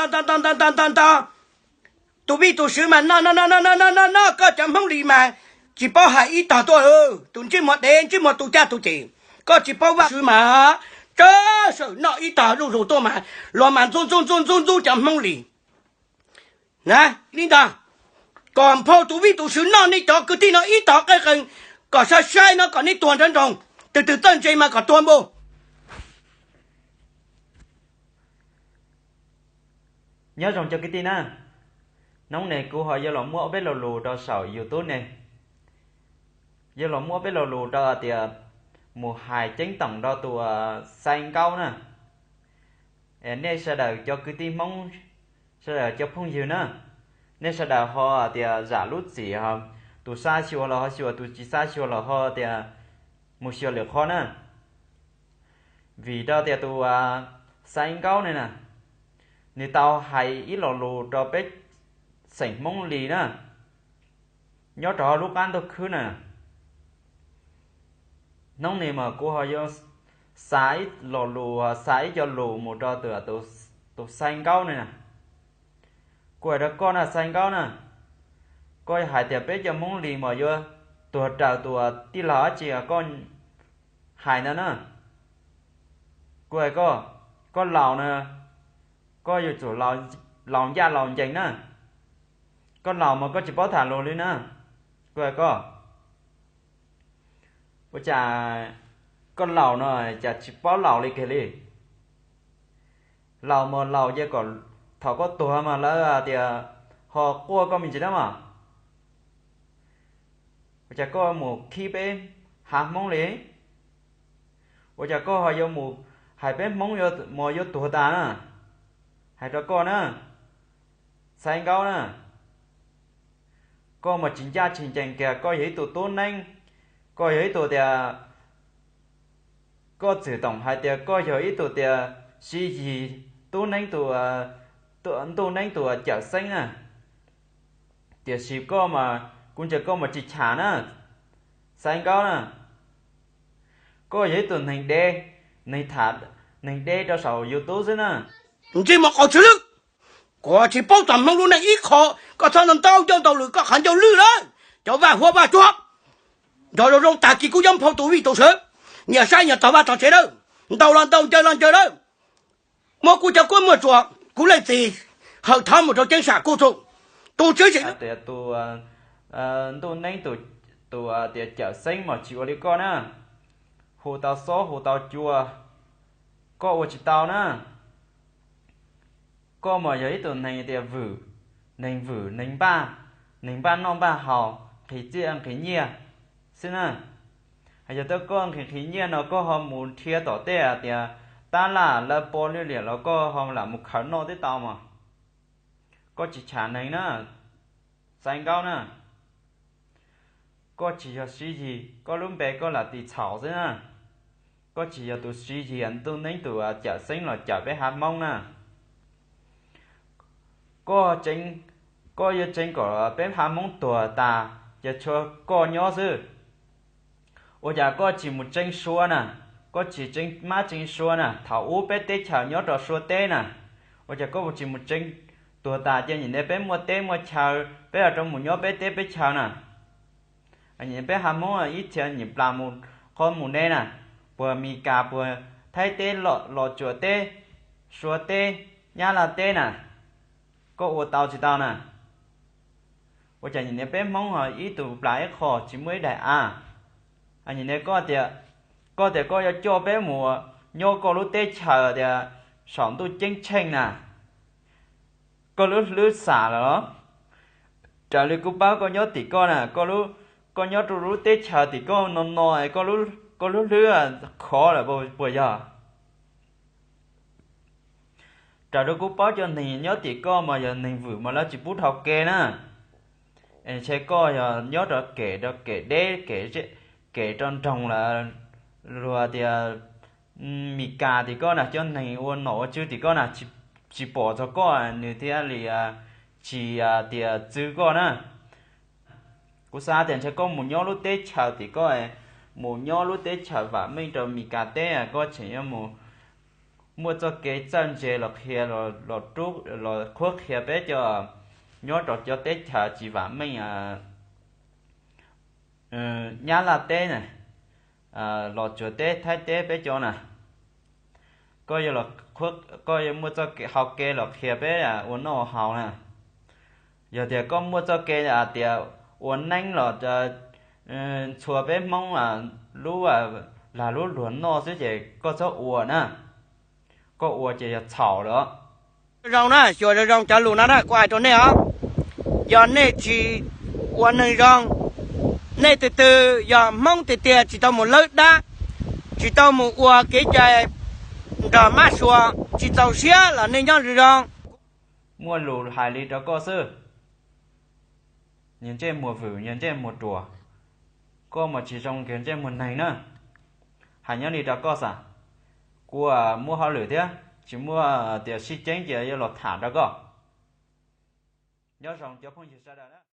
Ntag ntag ntag ntag ntag ntag. Tus vij tus sw mas noj noj noj noj noj noj noj, koj cov Hmoob Lis mas tsis paub hais ib tog tuaj. Tus ntsej muag dev ntsej muag tu caj tu ces, koj tsis paub vaj sw mas tsawv saum noj ib tog zuj zus tuaj mas los mas ntxub ntxub ntxub ntxub ntxub cov Hmoob Lis na. Li ntag, kom nphau tus vij tus sw noj nej cov kwv tij no ib tog qej qees, kom saib saib no kom nej tuag nrov nroos, tus twg txawj ntse mas kom tuag npaum. Nyob zoo cov kwv tij na, hnub no kuv ho yuav los muab peb lo lus rau saum YouTube ne. Yuav los muab peb lo lus rau tias mus hais ceeb toom rau tus Xaiv Nkaub na. Nej sawv daws cov kwv tij Hmoob, sawv daws cov phooj ywg na, nej sawv daws ho tias zam lub txim, tus xav xyuas los ho xyuas, tus tsis xav xyuas los ho tias mus xyuas lwm qhov na. Vim rau tias tus Xaiv Nkaub ne na, nws tau hais ib lo lus rau peb xeem Hmoob Lis na, nyob rau lub qab ntuj khwb na. Hnub no mas kuv ho yuav xa ib lo lus, xa ib co lus mus rau tus Xaiv Nkaub ne na. Kuv hais rau koj na Xaiv Nkaub na, koj hais tias peb cov Hmoob Lis mas yuav tuag raws tus tij laug dab tsi koj hais ntawd na. Kuv hais koj, koj laus na, koj yuav tsum laus ncaj laus ncees na. Koj laus mas koj tsis paub tham lus li na. Kuv hais koj, ua cas koj laus no cas tsis paub laus li kiag li. Laus mas laus ces kom thaum koj tuag mas lawv tias ho quaj koj me ntsis na mas. Ua cas koj mus khib peb hav Hmoob li? Ua cas koj ho yuav mus hais peb Hmoob mas yuav tuag tas na? Hais rau koj na, Xaiv Nkaub na, koj mas tsis ncaj tsis ncees kiag, koj yog ib tug tub neeb, koj yog ib tug tias, koj txwm toom hais tias koj yog ib tug tias Siv Yis tub neeb tus, ntuj neeb tus cawm xeeb na. Tiam sis koj mas kuv ntsia koj mas tsis cham na, Xaiv Nkaub na. Koj yog ib tug neeg dev, neeg tham, neeg dev rau saum YouTube xwb na. Ntsej muag qau tsw lwj, koj tsis paub txog Hmoob lub neej ib qho, koj txhob ntau ncauj ntau lwm, koj qhov ncauj lwj lawm. Cov vaj huab vaj tsuag, nrog zoo zoo tag kis kuv yuav nphau tus vij tus sw, nyias saib nyias tog vaj tog tsev lawm, ntaus los ntaus ncaws los ncaws lawm. Muab kuv cov kuab muaj tsuas, kuv leej txiv Hawm Thov mus rau ceeb sam kuj txug, tus tswv sim tias tus ntuj neeb tus, tus tias cawm xeeb mas tsis ua li koj na. Hu tau xob hu tau cua, koj ua tsis tau na. Koj mas yog ib tug neeg tias vwm, neeg vwm neeg npaj, neeg npaj noj npaj haus, nqhis txiaj nqhis nyiaj xwb na. Yog tias koj nqhis nqhis nyiaj no koj ho mus nrhiav tom tej tias tab laj lawv pov lwj liam los koj ho lam mus khaws noj twb tau mas. Koj tsis cham neeg na, Xaiv Nkaub na. Koj tsis yog Siv Yis, koj lub npe koj lam tis txhaum xwb na. Koj tsis yog tus Siv Yis ntuj neeb tus cawm xeeb los cawm peb hav Hmoob na. Koj tseev, koj yuav tseev kom peb hav Hmoob tuag tas ces tshuav koj nyob xwb. Ua cas koj tsis mus tseev Suav na? Koj tsis tseev mab tseev Suav na, thaum ub peb teb chaws nyob rau Suav teb na. Ua cas koj tsis mus tseev tuag tas ces nim no peb muaj teb muaj chaw, peb yuav rov mus nyob peb teb peb chaw na. Nim no peb hav Hmoob ib txhia nyuam plas mus qhov mus ne na, puag Mes Kas, puag Thaib teb, Los Tsuas teb, Suav teb, Nyab Laj teb na, koj ua tau tsis tau na? Ua cas nim no peb Hmoob ho ib tug plas ib qho tsis muaj ib daim av? Nim no koj tias, koj tias koj yuav coj peb mus nyob koj lub teb chaws tias saum ntuj ceeb tsheej na, koj lub hlwb xam lawm los? Raws li kuv paub koj nyob tim koj na, koj nyob rau lub teb chaws tim koj no no, koj lub hlwb khov lawm puas yog? Raws li kuv paub cov neeg nyob tim koj mas yog neeg vwm mas lawv tsis pub dhau kev na. Es ntshe koj yog nyob rau kem, rau kem deb, kem rau nroog lawm, luag tias Mes Kas tim koj na, cov neeg ua nom ua tswv tim koj na, tsis pom txog koj nws thiaj li tsis tias txwv koj na. Kuv xav tias ntshe koj mus nyob lub teb chaws tim koj, mus nyob lub teb chaws vam meej rau Mes Kas teb, koj tseem yuav mus muaj txoj kev txawj ntse los qhia, los qhuab qhia peb cov nyob rau cov teb chaws tsis vam meej, Nyab Laj teb na, Los Tsuas teb, Thaib teb peb cov na. Koj yuav, koj yuav muaj txoj hau kev los qhia peb ua noj ua haus na. Yog tias koj muaj txoj kev hais tias ua neeb los txhua peb Hmoob lub lag lub luag noj xwb ces koj txhob ua na. Koj ua ces yog txhaum lawm. Zoo na, xyuas zoo zoo cov lus no na, kuv hais rau nej os, yog nej tsis ua neeg zoo, nej tus twg yog Hmoob tiag tiag tsis tau mus lawb dab, tsis tau mus ua kev cai nrog mab sua, tsis txaus siab los nej nyob zoo zoo. Muaj lus hais li rau koj xwb, niag ntsej muag vwm, niag ntsej muag ruam, koj mas tsis zoo kiag ntsej muag neeg na. Hais nyob li rau koj xav, kuv muaj hauj lwm thiab tsis muaj tias sib ceeb ces yuav los tham rau koj. Nyob zoo cov phooj ywg sawv daws.